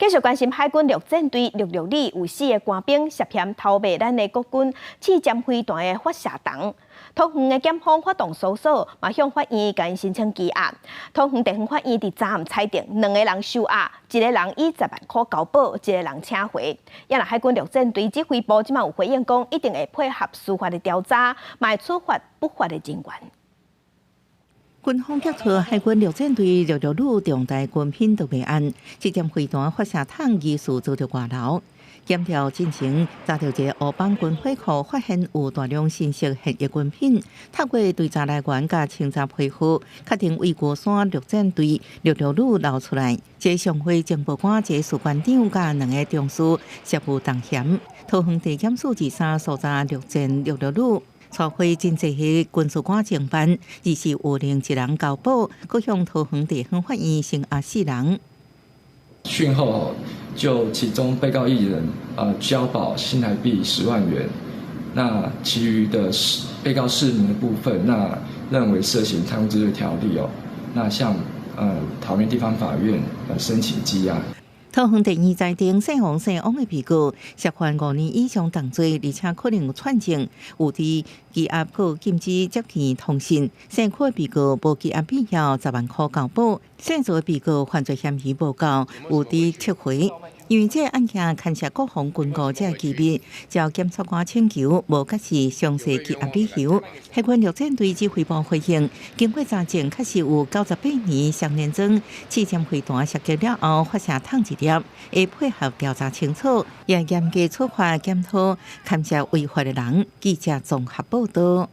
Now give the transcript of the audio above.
續關心海軍陸戰隊陸陸旅有四个官兵涉嫌偷賣咱的國軍刺針飛彈的發射筒。桃園的檢方發動搜索，嘛向法院共𪜶申請羈押。桃園地方法院佇昨暗裁定，兩个人收押，一个人以10萬箍交保，一个人請回。也若海軍陸戰隊指揮部這馬有回應講，一定會配合司法的調查，嘛會處罰不法的人員。軍方揭出海軍陸戰隊陸陸旅重大軍品盜賣案，刺針飛彈發射筒疑似遭著外流。檢調進前查著一个烏邦軍火庫，發現有大量新式現役軍品。透過追查來源佮清查批號，確定為龜山陸戰隊陸陸旅流出來。這個上尉情報官、一個士官長佮兩个中士涉有同嫌。桃園地檢署23搜查陸戰陸陸旅。初會真濟个軍事官偵辦，而是有另一人交保，閣向桃園地方法院聲押四人。訊後就其中被告一人，交保新台幣10萬元，那其餘的被告四名的部分，那認為涉嫌貪污治罪條例哦，那向桃園地方法院申請羈押。桃園地院裁定，姓黃姓王的被告涉犯5年以上重罪，而且可能有串證，有佇羈押閣禁止接見通訊。姓柯的被告無羈押必要，十萬箍交保。姓曹的被告犯罪嫌疑無夠，有佇撤回。因為這個案件牽涉國防軍購這个機密，照檢察官請求，無解釋詳細羈押理由。海軍陸戰隊指揮部回應，經過查證，確實有98年雙連裝刺針飛彈射擊了後發射筒一粒，會配合調查清楚，也嚴格處罰檢討牽涉違法的人。記者綜合報道。